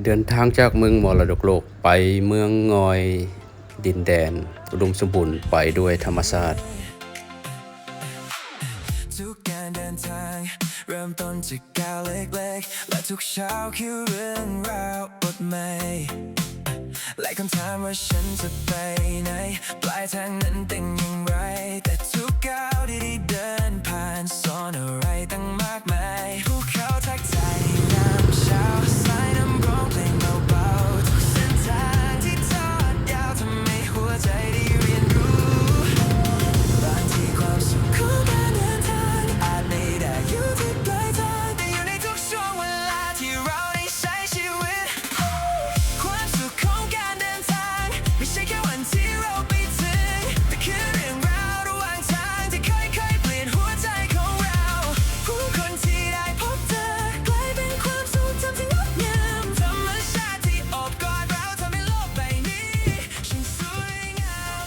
ເດີນທາງຈາກເມືອງມໍລະດົກໂລກໄປເມືອງງອຍ, ດິນແດນອຸດົມສົມບູນໄປດ້ວຍທຳມະຊາດ. ທຸກການເດີນທາງເລີ່ມຕົ້ນຈາກກ້າວເລັກໆ ແລະທຸກເຊົ້າຄືເລື່ອງລາວບົດໃໝ່ ແລະຄຳຖາມວ່າ "ສັນຈະໄປໃນ?" ປາຍທາງນັ້ນເປັນຢ່າງໃດ? ແຕ່ທຸກກ້າວທີ່ໄດ້ເດີນຜ່ານ ສອນອະໄລຕັ້ງມາກມາຍ. ພູເຂົາທັກທາຍຍາມເຊົ້າ, ສາຍນ້ຳຮ້ອງເພງເບົາໆ. ທຸກເສັ້ນທາງທີ່ທອດຍາວ ທຳໃຫ້ຫົວໃຈໄດ້ຮຽນຮູ້. ບາງທີຄວາມສຸກຂອງການເດີນທາງ ອາດໄມ່ໄດ້ຢູ່ທີ່ປາຍທາງ, ແຕ່ຢູ່ໃນທຸກຊ່ວງເວລາທີ່ເຮົາໄດ້ ໃຊ້ຊີວິດ. ຄວາມສຸກຂອງການເດີນທາງ ໄມ່ໃຊ່ແຄ່ວັນທີ່ເຮົາໄປເຖິງ, ແຕ່ຄືເລື່ອງລາວລະຫວ່າງທາງ ທີ່ຄ່ອຍໆປ່ຽນຫົວໃຈຂອງເຮົາ. ຜູ້ຄົນທີ່ໄດ້ພົບເຈີ ກາຍເປັນຄວາມຊົງຈຳທີ່ງົດງາມ. ທຳມະຊາດທີ່ໂອບກອດເຮົາ ທຳໃຫ້ໂລກໃບນີ້ຊ່າງສວຍງາມ.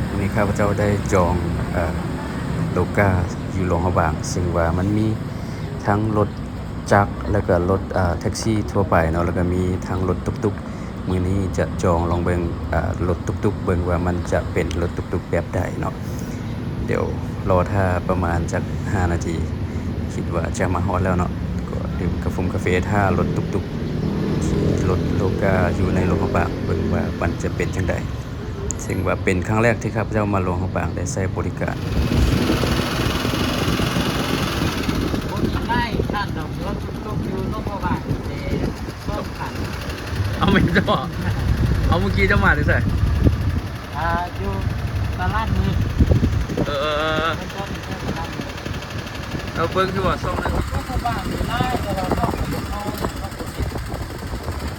ມື້ນີ້ຂ້າພະເຈົ້າໄດ້ຈອງ ເອີ ໂລກາຢູ່ຫຼວງພະບາງ, ເຊິ່ງວ່າມັນມີທັງລົດຈັກ ແລ້ວກໍລົດ ເອີ ແທັກຊີທົ່ວໄປເນາະ, ແລ້ວກໍມີທັງລົດຕຸກຕຸກ. ມື້ນີ້ຈະຈອງລອງເບິ່ງ ເອີ ລົດຕຸກຕຸກ ເບິ່ງວ່າມັນຈະເປັນລົດຕຸກຕຸກແບບໃດເນາະ. ດຽວລໍຖ້າປະມານຈັກຫ້ານາທີ ຄິດວ່າຈະມາຮອດແລ້ວເນາະ. ກໍດື່ມກາຟົງກາເຟ ຖ້າລົດຕຸກຕຸກ ຂີ່ລົດໂລກາຢູ່ໃນຫຼວງພະບາງ ເບິ່ງວ່າມັນຈະເປັນຈັ່ງໃດ. ເຊິ່ງວ່າເປັນຄັ້ງແລກທີ່ຂ້າພະເຈົ້າມາຫຼວງພະບາງ ໄດ້ໃຊ້ບໍລິການ. ຄົນຫຼາຍຄັນດອກ ລົດຕຸກຕຸກຢູ່ຫຼວງພະບາງເດ ສອງຄັນ. ເອົາແມ່ນບໍ່? ເອົາ ມື້ກີ້ເຈົ້າມາແຕ່ໃສ? ອ່າ ຢູ່ຕະຫຼາດມືດ. ເອີ ເອີ ເອີ ເອົາເບິ່ງຄືວ່າຊ່ອງນັ້ນ ເຂົາກໍວ່າຫຼາຍ ແຕ່ວ່າເຂົາກໍບໍ່ເຂົ້າ ເຂົາກໍເຮັດ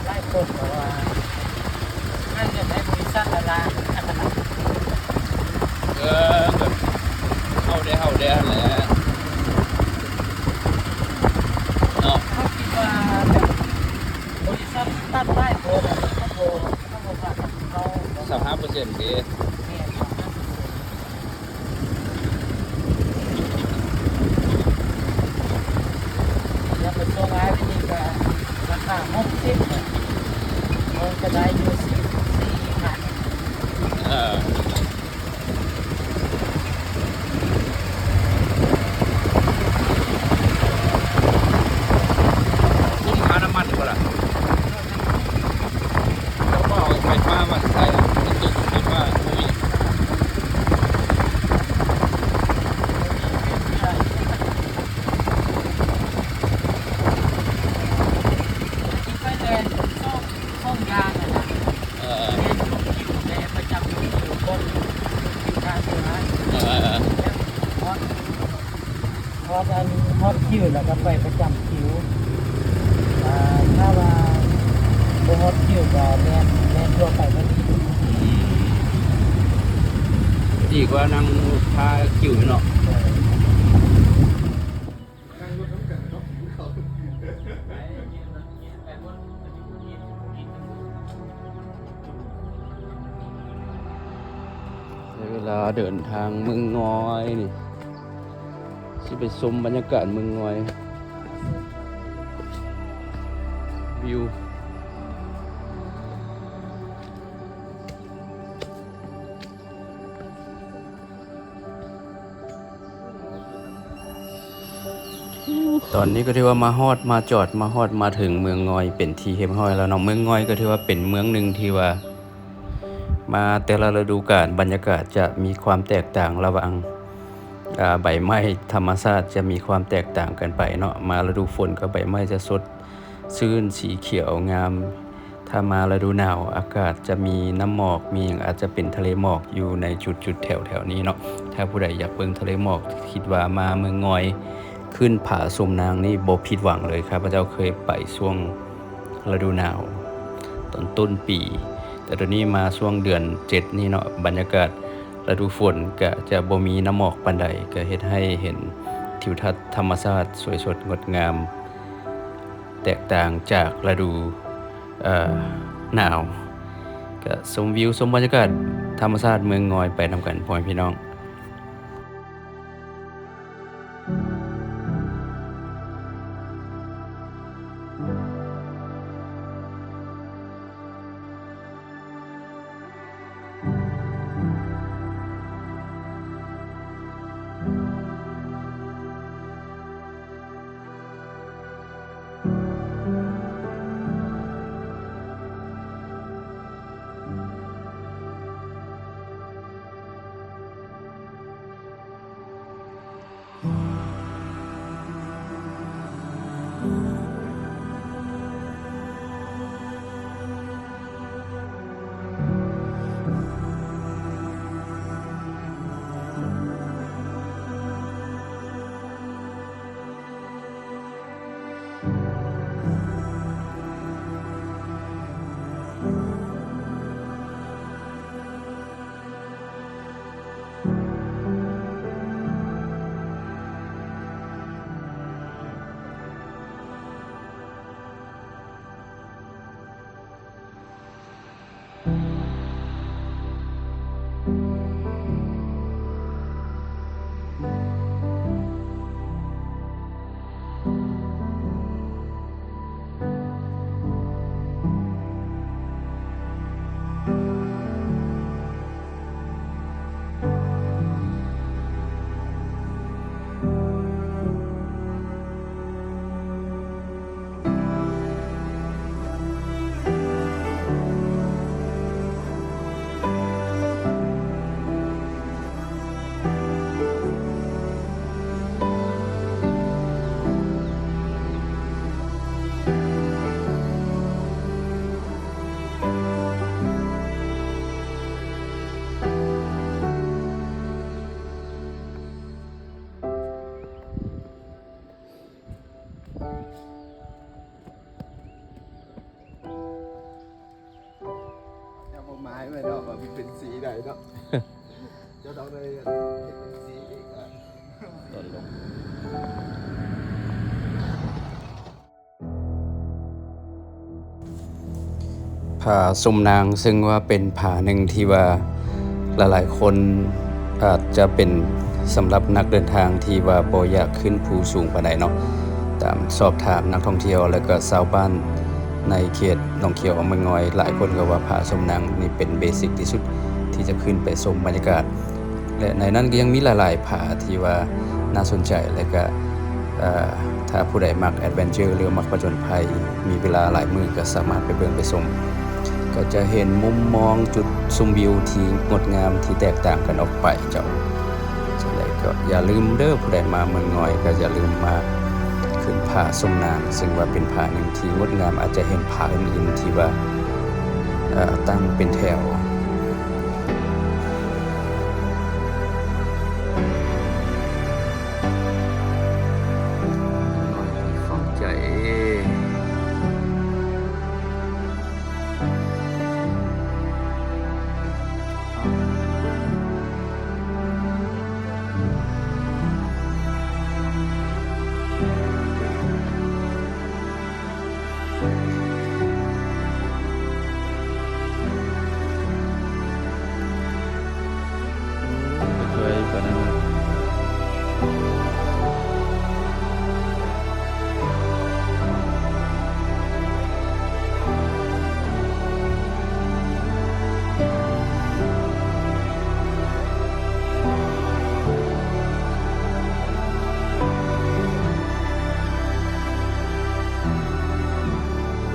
ຫຼາຍຄົນ ເພາະວ່າໃຫ້ເງິນໃຫ້ບໍລິສັດລະລະ ເອີ ເຮົາໄດ້ ເຮົາໄດ້ຫັ້ນແຫຼະເນາະ. ເຮົາຄິດວ່າແບບ ບໍລິສັດຕັດຫຼາຍໂພດ ເຂົາບໍ່ ເຂົາບໍ່ພາກັນເຂົ້າ ຊາວຫ້າເປີເຊັນເດ. ແມ່ນ ຊາວຫ້າເປີເຊັນ ແລ້ວໄປສົ່ງອ້າຍໄປນີ້ກະລາຄາຫົກສິບ ມັນກະໄດ້ຢູ່ສີ່ ສີ່ພັນ. ເອີ ຄຸ້ມຄ່ານ້ຳມັນຢູ່ບໍ່ລະ? ເຈົ້າວ່າເອົາໄຟຟ້າມາແຕ່ໃສ? ໄຟຟ້າບໍ່ມີ. ໄປແລ່ນສອງ ສອງຢ່າງຫັ້ນນະ. ເອີ ແມ່ນຢູ່ຄິວ ແມ່ນປະຈຳຢູ່ຄິວ ຄົນຢູ່ຄິວທ່າເສືອ. ເອີ ເອີ ເອີ ຮອດ ຮອດອັນ ຮອດຄິວແລ້ວກໍໄປປະຈຳຄິວ. ອ່າ ຖ້າວ່າບໍ່ຮອດຄິວກໍແລ່ນ ແລ່ນທົ່ວໄປເທົ່ານີ້. ອືມ ດີກວ່ານັ່ງຖ້າຄິວຢູ່ເນາະ. ເອີ. ໃຊ້ເວລາເດີນທາງເມືອງງອຍນີ້ ຊິໄປຊົມບັນຍາກາດເມືອງງອຍ ວິວ. ຕອນນີ້ກໍຖືວ່າມາຮອດມາຈອດ ມາຮອດມາເຖິງເມືອງງອຍເປັນທີ່ຮຽບຮ້ອຍແລ້ວເນາະ. ເມືອງງອຍກໍຖືວ່າເປັນເມືອງໜຶ່ງທີ່ວ່າມາແຕ່ລະລະດູການ ບັນຍາກາດຈະມີຄວາມແຕກຕ່າງລະຫວ່າງ ອາ ໃບໄມ້ ທຳມະຊາດຈະມີຄວາມແຕກຕ່າງກັນໄປເນາະ. ມາລະດູຝົນກໍໃບໄມ້ຈະສົດຊື່ນ ສີຂຽວງາມ. ຖ້າມາລະດູໜາວ ອາກາດຈະມີນ້ຳໝອກ ມີຫຍັງ ອາດຈະເປັນທະເລໝອກຢູ່ໃນຈຸດໆແຖວໆນີ້ເນາະ. ຖ້າຜູ້ໃດຢາກເບິ່ງທະເລໝອກ ຄິດວ່າມາເມືອງງອຍ ຂຶ້ນຜາຊົມນາງນີ້ບໍ່ຜິດຫວັງເລີຍ. ຂ້າພະເຈົ້າເຄີຍໄປຊ່ວງລະດູໜາວຕອນຕົ້ນປີ ແຕ່ດຽວນີ້ມາຊ່ວງເດືອນເຈັດນີ້ເນາະ ບັນຍາກາດລະດູຝົນກະຈະບໍ່ມີນ້ຳໝອກປານໃດ ກະເຮັດໃຫ້ເຫັນທິວທັດທຳມະຊາດສວຍສົດງົດງາມ ແຕກຕ່າງຈາກລະດູ ເອີ ໜາວ. ກະຊົມວິວ ຊົມບັນຍາກາດທຳມະຊາດເມືອງງອຍໄປນຳກັນ ພໍ່ແມ່ພີ່ນ້ອງ. ເປັນສີໃດເນາະ ເຈົ້າຕ້ອງໄດ້ເຮັດເປັນສີອີກ ອ່າ ຕົນລົງ. ຜາສົມນາງ ເຊິ່ງວ່າເປັນຜາໜຶ່ງທີ່ວ່າຫຼາຍໆຄົນອາດຈະເປັນສຳລັບນັກເດີນທາງທີ່ວ່າບໍ່ຢາກຂຶ້ນພູສູງປານໃດເນາະ. ຕາມສອບຖາມນັກທ່ອງທ່ຽວ ແລະ ກໍຊາວບ້ານໃນເຂດໜອງຂຽວ ເມືອງງອຍ ຫຼາຍຄົນກໍວ່າຜາສົມນາງນີ້ເປັນເບສິກທີ່ສຸດ ທີ່ຈະຂຶ້ນໄປຊົມບັນຍາກາດ ແລະ ໃນນັ້ນກໍຍັງມີຫຼາຍໆຜາທີ່ວ່າໜ້າສົນໃຈ ແລະ ກະ ເອີ ຖ້າຜູ້ໃດມັກແອັດເວັນເຈີ ຫຼື ມັກຜະຈົນໄພ ມີເວລາຫຼາຍມື້ກໍສາມາດໄປເບິ່ງໄປຊົມ ກໍຈະເຫັນມຸມມອງຈຸດຊົມວິວທີ່ງົດງາມທີ່ແຕກຕ່າງກັນອອກໄປເຈົ້າ. ຈັ່ງໃດກໍຢ່າລືມເດີ ຜູ້ໃດມາເມືອງງອຍກໍຢ່າລືມມາຂຶ້ນຜາສົມນາງ ເຊິ່ງວ່າເປັນຜາໜຶ່ງທີ່ງົດງາມ ອາດຈະເຫັນຜາອື່ນໆທີ່ວ່າ ເອີ ຕັ້ງເປັນແຖວ.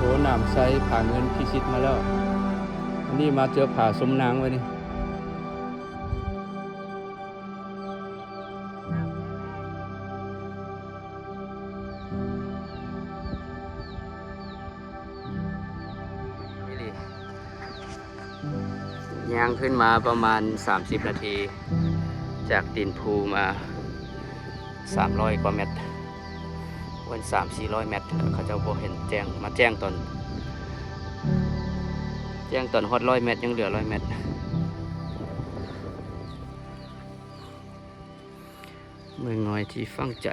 ໂອ້ ນ້ຳໃສ ຜາເງິນພິຊິດມາແລ້ວ. ອັນນີ້ມາເຈີຜາສົມນາງໄວ້ນີ້. ຍ່າງຂຶ້ນມາປະມານສາມສິບນາທີ ຈາກຕີນພູມາສາມຮ້ອຍກວ່າແມັດ ເປັນສາມສີ່ຮ້ອຍແມັດ ເຂົາເຈົ້າບໍ່ເຫັນແຈ້ງ ມາແຈ້ງຕອນ ແຈ້ງຕອນຮອດຮ້ອຍແມັດ ຍັງເຫຼືອຮ້ອຍແມັດ. ເມືອງງອຍທີ່ຝັງໃຈ.